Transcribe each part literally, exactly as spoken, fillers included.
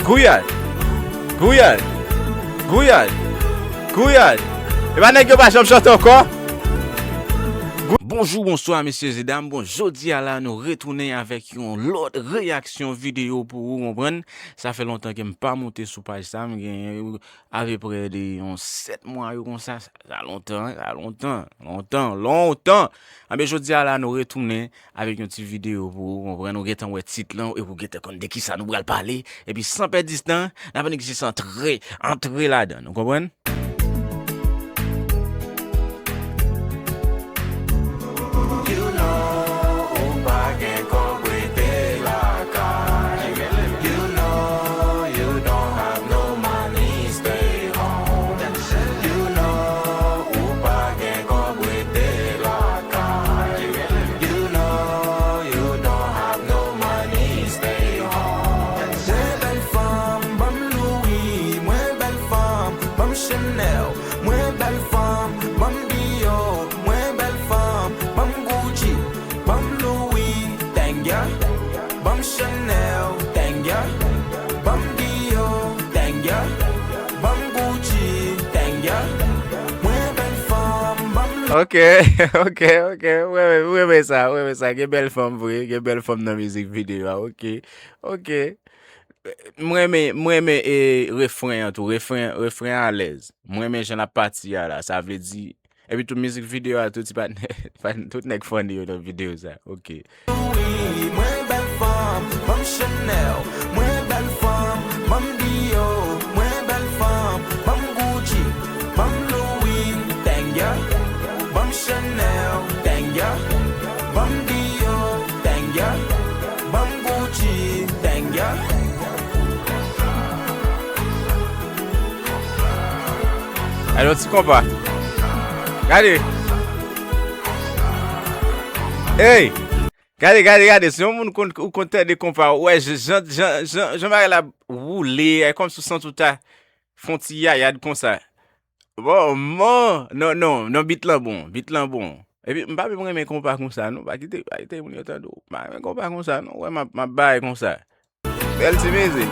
Gouyad! Gouyad! Gouyad! Gouyad! E pa nèg yo pa janm chante ankò? Gou- Bonjou, bonswa, mesye e dam. Bon, jodi a la, nou retounen avèk yon lòt reyaksyon videyo pou ou, konprann? Sa fè lontan ke m pa monte sou paj sa, m gen apeprè de yon sèt mwa yo konsa. Sa lontan, sa lontan, lontan, lontan. Anben, jodi a la, nou retounen avèk yon ti videyo pou ou, konprann? Ou gentan wè tit lan, epi ou gentan konn de kisa nou pral pale. Epi, san pèdi tan, n ap annik jis antre, antre ladan, ou konprann? You know, ou pa gen kòb rete lakay. You know, you don't have no money, stay home. You know, ou pa gen kòb rete lakay. You know, you don't have no money, stay home. Mwen bèl fanm, ban m Louis, mwen bèl fanm, ban m Chanel, mwen bèl fanm, ban m Dior, mwen bèl fanm, ban m Gucci, ban m Louis, thank ya, ban m Chanel, thank ya, ban m Dior, thank ya, ban m Gucci, thank ya, mwen bèl fanm, ban m Louis. Ok, ok, ok. Mwen renmen, mwen renmen sa, mwen renmen sa. Gen bèl fanm vre, gen bèl fanm nan mizik videyo a. Ok, ok. Mwen renmen, mwen renmen, e, refren an tou. Refren, refren an alèz. Mwen renmen jan l ap pati a la. Sa vle di, epi tou mizik videyo a tou, ti patnè, tout nèg funny yo nan videyo sa. Ok. Louis, mwen bèl fanm, ban m Chanel, mwen bèl fanm, ban m Dior, mwen bèl fanm, ban m Gucci, ban m Louis, thank ya, ban m Chanel, thank ya, ban m Dior, thank ya, ban m Gucci, thank ya. Alò, ti konpa. Gade. Ey! Gade, gade, gade. Se yon moun konn, ou konn tande konpa. Ou wè, jan, jan, jan, jan bagay la woule, e kòmsi ou santi ou ta fè yon ti yayad konsa. Bon, bon. Non, non, non, beat lan bon. Beat lan bon. Epi, m pa menm renmen konpa konsa, non. Pa kite, pa kite moun yo tande w. M pa renmen konpa konsa, non. Ou wè, m ap, m ap bay konsa. Bèl ti mizik.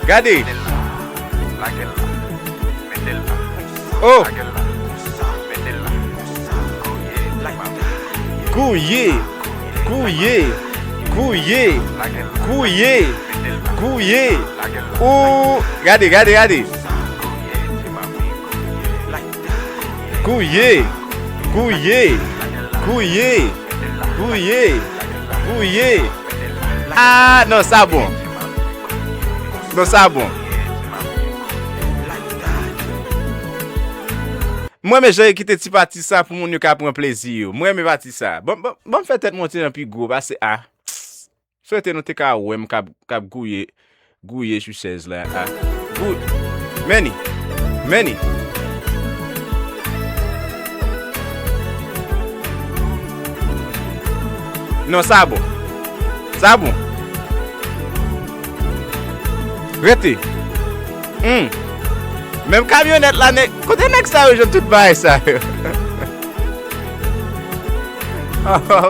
Gade. Oh. Gouye. Gouye. Gouye. Gouye. Gouye. Gouye. Ou. Gade, gade, gade. Gouye, gouye, gouye, gouye, gouye. Ah, non, sa bon. Non, sa bon. Mwen, men jan yo kite ti pati sa pou moun yo ka pran plezi yo. Mwen, men pati sa. Bon, bon, bon, fè tèt monte nan pi gwo, pase a. Swete nou te ka wè m k ap, k ap gouye, gouye sou chèz la. Ah. Gou-, Manny. Manny. Non, sa bon. Sa bon. Rete. Hmm. Menm kamyonèt la, nèg, kote nèg sa yo jwenn tout bagay sa yo?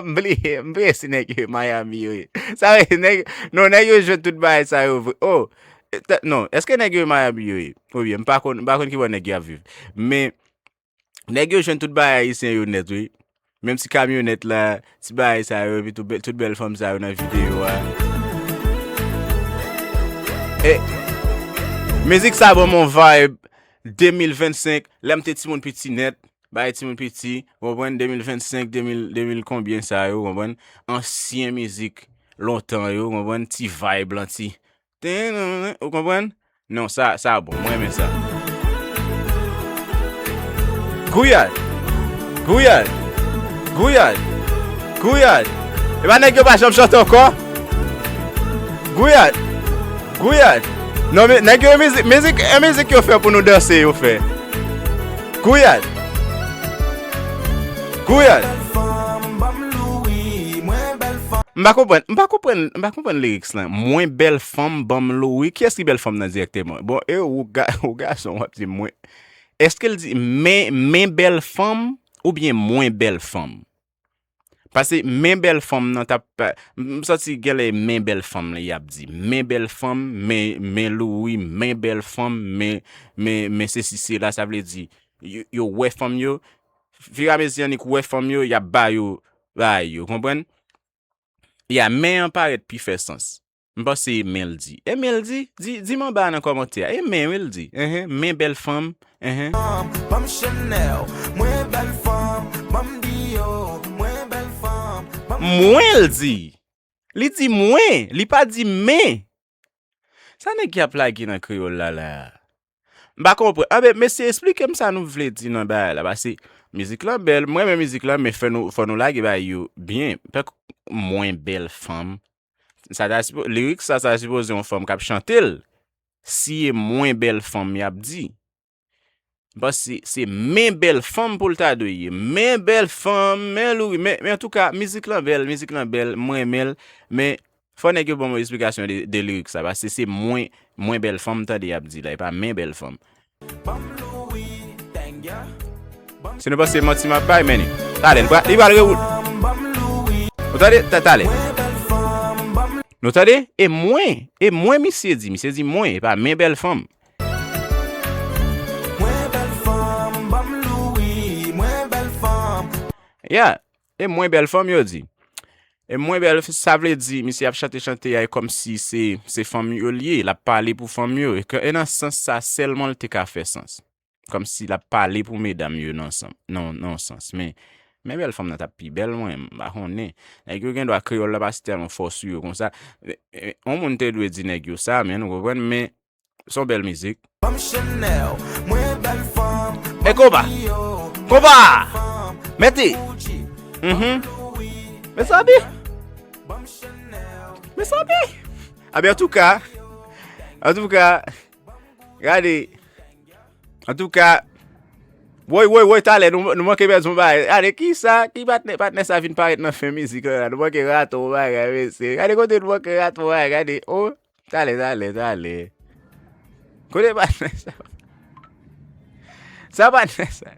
M bliye, m bliye si nèg yo Miami yo ye. Sa vle di nèg, non, nèg yo jwenn tout bagay sa yo vre. Oh, e, tè-, non, èske nèg yo Miami yo ye? Oubyen, m pa konn, m pa konn ki bò nèg yo ap viv. Men, nèg yo jwenn tout bagay ayisyen yo nèt, wi. Menm ti kamyonèt la, ti bagay sa yo, epi tout bè-, tout bèl fanm sa yo nan videyo a. E, mizik sa ban m yon vibe de mil vennsenk, lè m te timoun piti nèt, bagay timoun piti, w konprann, de mil vennsenk, de mil, de mil konbyen sa yo, w konprann, ansyen mizik lontan yo, w konprann, ti vibe lan, ti, ou konprann? Non, sa, sa bon, mwen renmen sa. Gouyad! Gouyad! Gouyad! Gouyad! E pa nèg yo pa janm chante ankò? Gouyad! Gouyad! Non, men, nèg yo, e mizik, mizik, e mizik yo fè pou nou danse, yo fè. Gouyad! Gouyad! M pa konprann, m pa konprann, m pa konprann lyrics lan. Mwen bèl fanm, ban m Louis. Kiyès ki bèl fanm nan dirèkteman? Bon, e ou ga-, ou gason, w ap di mwen. Èske l di men, men bèl fanm oubyen mwen bèl fanm? Paske men bèl fanm nan t ap, m santi genlè men bèl fanm li y ap di. Men bèl fanm, men, men Louis, men bèl fanm, men, men, men sesi sela, sa vle di, yo, yo wè fanm yo, firamezi annik wè fanm yo, y ap ba yo, bay yo, konprann? Ya, men an parèt pi fè sans. M panse e men l di. E men l di? Di, di m anba nan kòmantè a. E men wi l di. Enhen, men bèl fanm. Enhen. Ban m Chanel, mwen bèl fanm. Ban m Dior, mwen bèl fanm. Ban m Mwen l di. Li di mwen, li pa di men. Sa nèg ki ap lage nan kreyòl la la? M pa konprann. Anben, mesye, esplike m sa nou vle di nan bagay la. Paske mizik lan bèl, m renmen mizik lan, men fè nou, fò nou lage bagay yo byen. Tank mwen bèl fanm. Sa ta sipo-, lirik sa, sa sipoze yon fanm k ap chante l. Si e mwen bèl fanm y ap di. M panse se men bèl fanm pou l ta dwe ye. Men bèl fanm, men Louis, men, men antouka, mizik lan bèl, mizik lan bèl, m renmen l, men fò nèg yo ban m yon esplikasyon de, de lirik sa, paske se mwen, mwen bèl fanm m tande y ap di la, e pa men bèl fanm. Si nou panse manti m ap bay, men li. Talè, li pral, li pral rewout. Ou tande? Ta-, talè. Nou tande? E mwen, e mwen misye di, misye di mwen, e pa men bèl fanm. Mwen bèl fanm, ban m Louis, mwen bèl fanm. Ya, e mwen bèl fanm yo di. E mwen bèl, sa vle di, misye ap chante chante a, e kòmsi se, se fanm yo l ye, l ap pale pou fanm yo. E ke, e nan sans sa sèlman l te ka fè sans. Kòmsi l ap pale pou medam yo nan sans, nan, nan yon sans. Men, men bèl fanm nan t ap pi bèl, mwen, m pa konnen. Nèg yo gen dwa kreyòl la pa si tèlman fò sou yo konsa. E, e, yon moun te dwe di nèg yo sa, men, ou konprann, men, se yon bèl mizik. Ban m Chanel, mwen bèl fanm. E konba! Konba! Mete! Mhm. Mezanmi! Mezanmi! Anben, antouka, antouka, gade, antouka, woy, woy, woy, talè, nou, nou manke pèdi yon bagay. Gade, kisa, ki patnè, patnè sa vin parèt nan fen mizik la, la. Nou manke rate yon bagay, mesye. Gade kote nou manke rate yon bagay, gade, oh. Talè, talè, talè. Kote patnè sa? Sa patnè sa?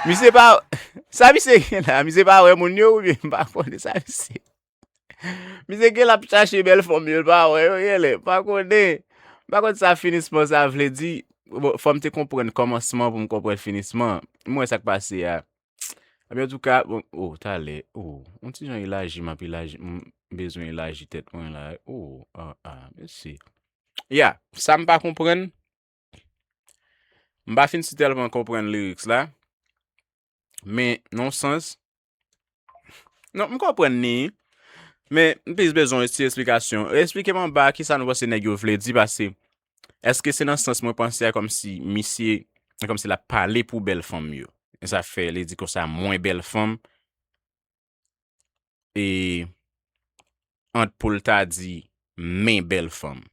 Misye pa, sa misye gen la? Misye pa wè moun yo oubyen m pa konnen sa misye. Misye gen l ap chache bèl fanm yo, l pa wè yo, genlè, m pa konnen. M pa konn sa finisman sa vle di. Bon, fò m te konprann kòmansman pou m konprann finisman. M wè sa k pase a. Ebyen, antouka, bon, oh, talè, oh, yon ti jan elaji, m ap elaji, m bezwen elaji tèt mwen la, oh, ah, ah, mesye. Ya, sa m pa konprann, m pa fin si tèlman konprann lyrics la, men, nan yon sans, non, m konprann li, men m plis bezwen yon ti esplikasyon. Esplike m anba kisa nou panse nèg yo vle di, paske èske se nan sans mwen panse a kòmsi misye, kòmsi l ap pale pou bèl fanm yo? E sa fè li di konsa, mwen bèl fanm, e ant pou l ta di men bèl fanm.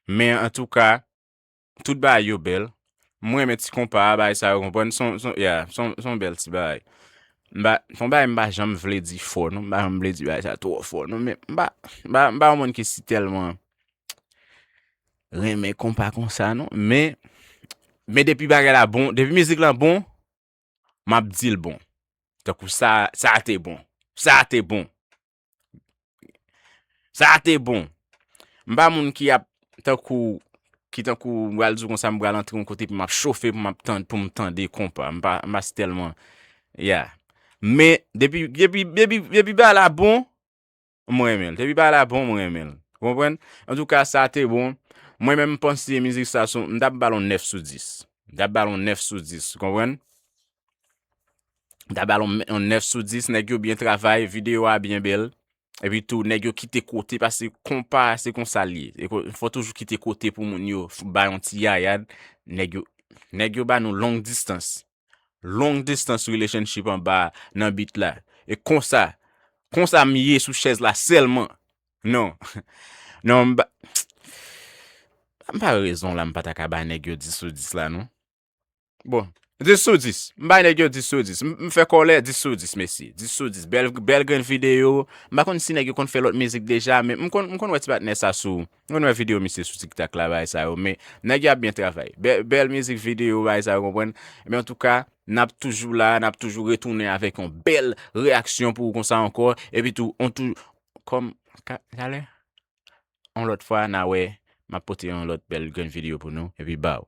Men antouka, tout bagay yo bèl. Mwen renmen ti konpa a, bagay sa yo, konprann, son, son, yeah, son, son bèl ti bagay. M pa, son bagay m pa janm vle di fò, non. M pa janm vle di bagay sa twò fò, non. Men m pa, m pa, m pa yon moun ki si tèlman renmen konpa konsa, non. Men, men depi bagay la bon, depi mizik lan bon, m ap di l bon. Tankou sa, sa te bon. Sa te bon. Sa te bon. M pa moun ki ap, tankou, ki tankou, m pral di w konsa, m pral antre yon kote pou m ap chofe, pou m ap tann, pou m tande konpa. M pa, m pa si tèlman, yeah. Men, depi, depi, depi, depi bagay la bon, m renmen l. Depi bagay la bon, m renmen l. Ou konprann? Antouka, sa te bon. Mwen menm, m panse mizik sa, se, m t ap ba l yon nèf sou dis. M t ap ba l yon nèf sou dis, ou konprann? M t ap ba l yon, yon nèf sou dis, nèg yo byen travay, videyo a byen bèl. Epi tou, nèg yo kite kote, paske konpa, se konsa l ye. E ko-, fò toujou kite kote pou moun yo f-, bay yon ti yayad. Nèg yo, nèg yo ba nou long distance. Long distance relationship anba nan beat la. E konsa, konsa m ye sou chèz la sèlman. Non. Non, m pa, m pa rezon la, m pa ta ka ba nèg yo dis sou dis la, non. Bon, Dis sou dis. M bay nèg yo dis sou dis. M, m fè kòlè dis sou dis, mesye. Dis sou dis. Bèl, bèl grenn videyo. M pa konn si nèg yo konn fè lòt mizik deja, men m konn, m konn wè ti patnè sa sou. M konn wè videyo misye sou TikTok la, bagay sa yo. Men nèg yo ap byen travay. Bèl, bèl mizik videyo, bagay sa yo, konprann. Men antouka, n ap toujou la, n ap toujou retounen avèk yon bèl reyaksyon pou ou konsa ankò. Epi tou, on tou, kòm, ka, talè, on lòt fwa, n a wè, m ap pote yon lòt bèl grenn videyo pou nou. Epi, baw.